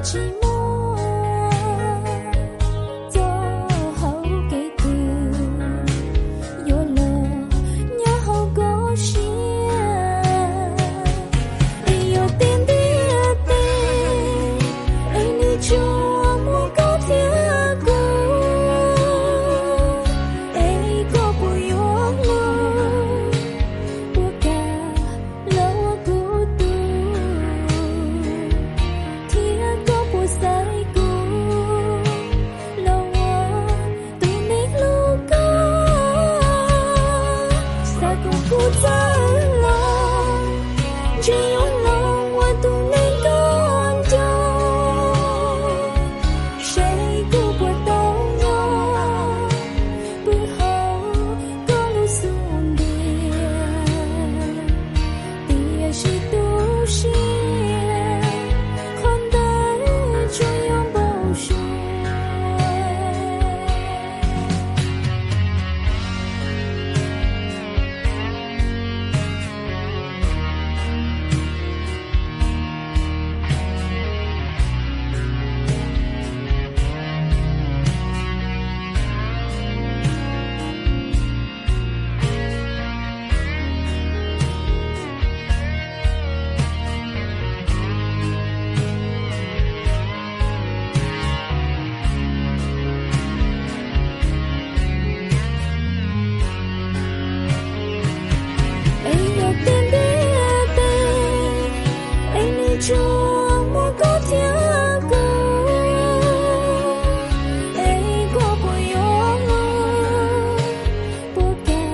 Tsis muaj txoj hauv kev twg yuav los nyob hauv koj siab, es yog tias ntiaj teb es nws tsuas muaj koj thiab kuv, es koj puas yuav los, puas kam los ua kuv tug, thiab koj puas xaiv kuv los ua tus neeg hlub koj. Xav kom kuv txawj los, ntshe yuav los ua tus neeg koj nco, seb kuv puas tau nyob pw hauv koj lub xub ntiag. Tiam sis tu siab, qhov ntawd tsuas yog npau suav. Es yog tias ntiaj teb es nws tsuas muaj koj thiab kuv, es koj puas yuav los, puas kam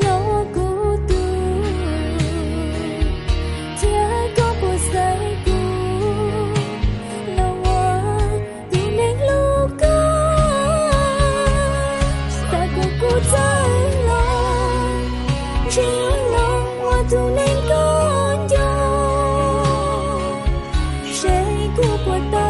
los ua kuv tug, thiab koj puas xaiv kuv los ua tus neeg hlub koj. Xav kom kuv txawj los, ntshe yuav los ua tus neeg koj nco, seb kuv puas tau